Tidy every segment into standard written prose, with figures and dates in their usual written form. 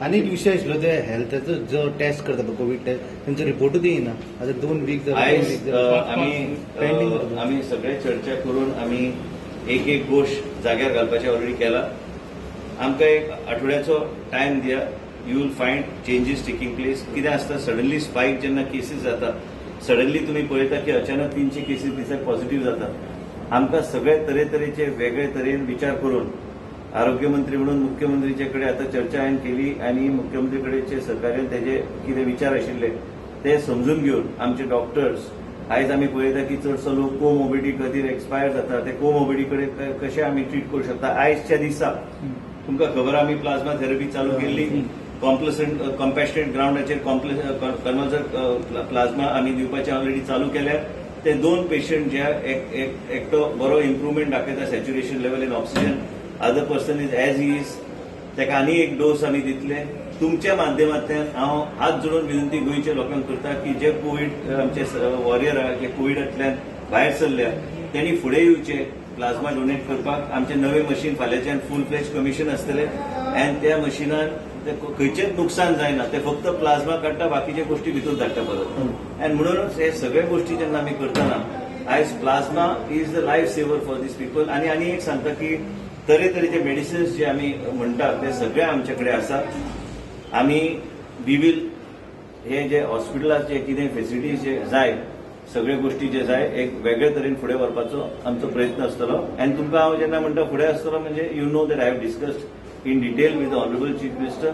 आनी एक विशय आशिल्लो, ते हेल्थाचो जो टेस्ट करता पळय, कोवीड टेस्ट, तेंचो रिपोर्टूच येयना. आतां 2 वीक जाले, 2 आयज वीक जाले. आमी Pending उरता. आमी सगळे चर्चा करून आमी एक एक गोश्ट जाग्यार घालपाचें ऑलरेडी केला. आमकां एक आठवड्याचो टायम दिया, you will find changes taking place. कितें आसता, सडनली स्पायक जेन्ना केसीस जाता, सडनली तुमी पळयता की अचानक 300 केसीस दिसाक पॉझिटिव्ह जाता. आमकां सगळे तरेतरेचे वेगळे तरेन विचार करून आरोग्य मंत्री म्हणून मुख्यमंत्रीचे कडेन आतां चर्चा हांवें केली आनी मुख्यमंत्री कडेनचे सहकार्यान तेजे कितें विचार आशिल्ले ते समजून घेवन आमचे डॉक्टर्स, आयज आमी पळयता की चडसो लोक कोमोबिडी खातीर एक्सपायर जाता, ते कोमोबिडी कडेन कशे आमी ट्रीट करूं शकता. आयजच्या दिसा तुमकां खबर, आमी प्लाझ्मा थेरपी चालू केल्ली. कॉम्प्लसंट कॉम्पॅशनेट ग्रावंडाचेर कॉन्वलसंट प्लाझ्मा आमी दिवपाचे ऑलरेडी चालू केल्या. ते दोन पेशंट जे एक एक एकटो बरो इम्प्रुवमेंट दाखयता saturation level in oxygen, other person is as is. ताका आनी एक डोस आमी दितले. तुमच्या माध्यमांतल्यान हांव हात जोडून विनंती गोंयच्या लोकांक करता की जे कोवीड आमचे वॉरियर आहा, जे कोविडांतल्यान भायर सरल्या, त्यांनी फुडें येवचे प्लाझ्मा डोनेट करपाक. आमचे नवे मशीन फाल्यांच्यान फूल फ्लॅज कमिशन आसतले आनी त्या मशिनान ते खंयचेच नुकसान जायना. ते फक्त प्लाझ्मा काडटा, बाकीचे गोष्टी भितर धाडटा परत. आनी म्हणूनच हे सगळे गोष्टी जेन्ना आमी करतना, आयज plasma is the life saver for these people. आनी आनी एक सांगता की तरेतरेचे मेडिसिन्स जे आमी म्हणटात ते सगळे आमचे कडेन आसात. आमी we will हे जे हॉस्पिटलाचे कितें फेसिलिटीज जे जाय, सगळे गोष्टी जे जाय, एक वेगळे तरेन फुडें व्हरपाचो आमचो प्रयत्न आसतलो. आनी तुमकां हांव जेन्ना म्हणटा फुडें आसतलो, म्हणजे you know that I have discussed in detail with the honourable Chief Minister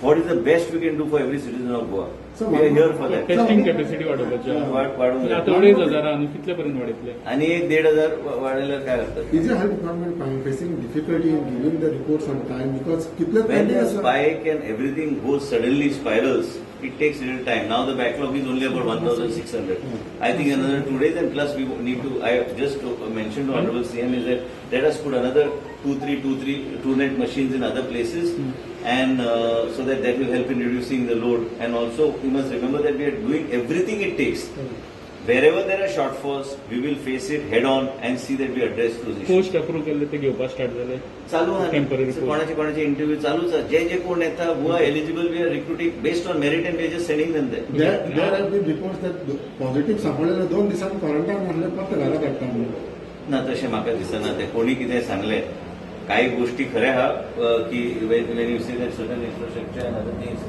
what is the best we can do for every citizen of Goa. So, We are here for that. Testing capacity वाडोवपाची. वाडूंक जाय. आता 2500 आनी कितले पर्यंत वाडयतले? आनी एक 1500 वाडयल्यार काय हरकत? Is the health department facing difficulty in giving the reports on time? Because कितले When pending the आसा. spike and everything goes suddenly spirals, it takes little time. Now the backlog is only about 1,600. I think another 2 days and plus we need to, I have just mentioned to Honorable CM is that let us put another two, three, two, three, Truenat machines in other places and so that that will help in reducing the load. And also we must remember that we are doing everything it takes. Wherever there are shortfalls, we will face it head on and see that we address those issues. Post approve केल्ले ते घेवपाक start जाले? चालू आहा. Temporary post. कोणाचे कोणाचे interview चालूच आहा. जे जे कोण येता who are eligible, we are recruiting based on merit and we are just sending them there. There have been reports that positive सांपडलेले 2 दिसांनी क्वारंटायन आसले, परत घरा धाडटा म्हणून. ना, तशें म्हाका दिसना. ते कोणी कितें सांगलें, काही गोष्टी खऱ्या आहा की when you say that certain infrastructure and other things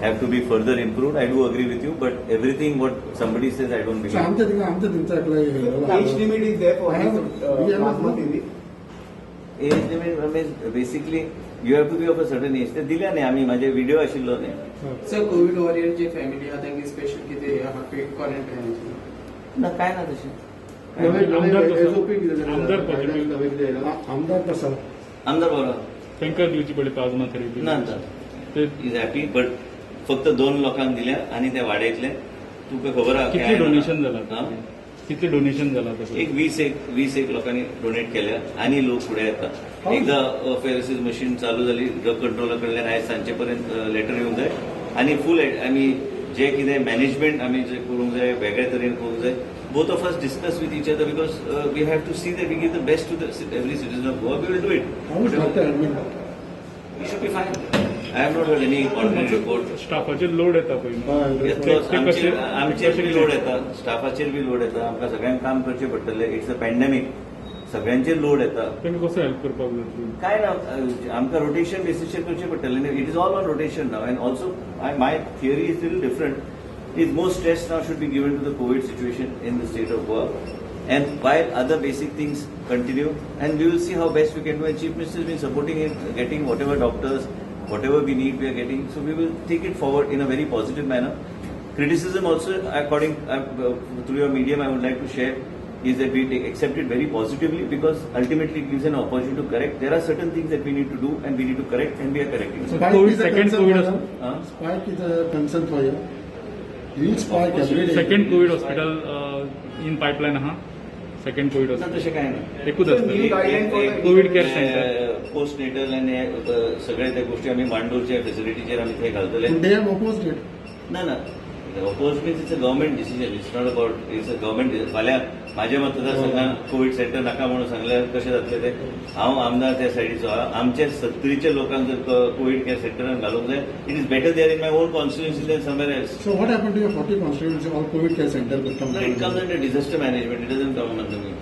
have to be further improved, I do agree with you, but everything what somebody says, I don't So believe. आमच्या थिंगा आमच्या थिंगचा एकला. Age limit is there for I this we have a plasma group. therapy? Age limit, basically you have to be of a certain age. ते दिल्या न्ही आमी, म्हाजे video आशिल्लो न्ही. सर, कोविड वॉरियर जे फॅमिली आहा तांकां स्पेशल कितें आहा क्वॉरंटायनाचें? ना, काय ना तशें. आमदार कसो? SOP कितें आमदार positive. आमदार कसो? आमदार बरो. तांकां दिवची पडली प्लाझ्मा थेरपी? ना ना. ते is happy, but फक्त दोन लोकांक दिल्या आनी ते वाडयतले. तुका खबर आहा की कितले डोनेशन जाला? हा? कितले डोनेशन जाला तशें? एक 20 एक लोकांनी डोनेट केल्या आनी लोक फुडें येता. एकदा अफेरेसीस मशीन चालू जाली, ड्रग कंट्रोलर कडल्यान आयज सांजचे पर्यंत लेटर येवंक जाय आनी फूल आमी जे कितें मॅनेजमेंट आमी जे करूंक जाय, वेगळे तरेन करूंक जाय. Both of us discuss with each other because we have to see that we give the best to the every citizen of Goa. We will do How is it. Doctor Edwin? We should be fine. I have not heard any contrary report. स्टाफाचेर load येता पळय. येतलो. ते कशे- आमचेर कशे बी load येता, स्टाफाचेर बी load येता. आमकां सगळ्यांक काम करचें पडटलें. It's a pandemic, सगळ्यांचेर लोड येता. तांकां कसो हेल्प करपाक जातली? काय ना, आमकां रोटेशन बेसीसचेर करचें पडटलें. It is all on rotation now and also my theory is little different, is more stress now should be given to the COVID situation in the state of Goa and while other basic things continue, and we will see how best we can do. And Chief Minister has been supporting it, getting whatever doctors, whatever we need, we are getting. So we will take it forward in a very positive manner. Criticism also, according through your medium, I would like to share is that we accept it very positively because ultimately it gives an opportunity to correct. There are certain things that we need to do and we need to correct, and we are correcting. So Spike COVID, is a second concern COVID for also? you? Huh? Spike is a concern for you. Huge spike Of course. every day. Second COVID hospital in pipeline आहा, second Covid ना, hospital? तशें काय ना. एकूच Sir, आसतलें. new guideline for the COVID care center. Post natal आनी सगळे त्या गोष्टी आमी मांडोरच्या फेसिलिटीचेर आमी थंय घालतले. They have opposed it. ना ना, oppose means it's a government decision. It's not about, it's a government. फाल्यां माझ्या मतदारसंघात कोवीड सेंटर नाका म्हणून सांगल्यार कशें जातलें तें? हांव आमदार त्या सायडीचो आहा. आमचे सत्तरीच्या लोकांक जर कोवीड केअर सेंटरान घालूंक जाय, it is better there in my own constituency than somewhere else. So what happen to your 40 constituency all COVID care centre? It comes under disaster management, it doesn't come under me.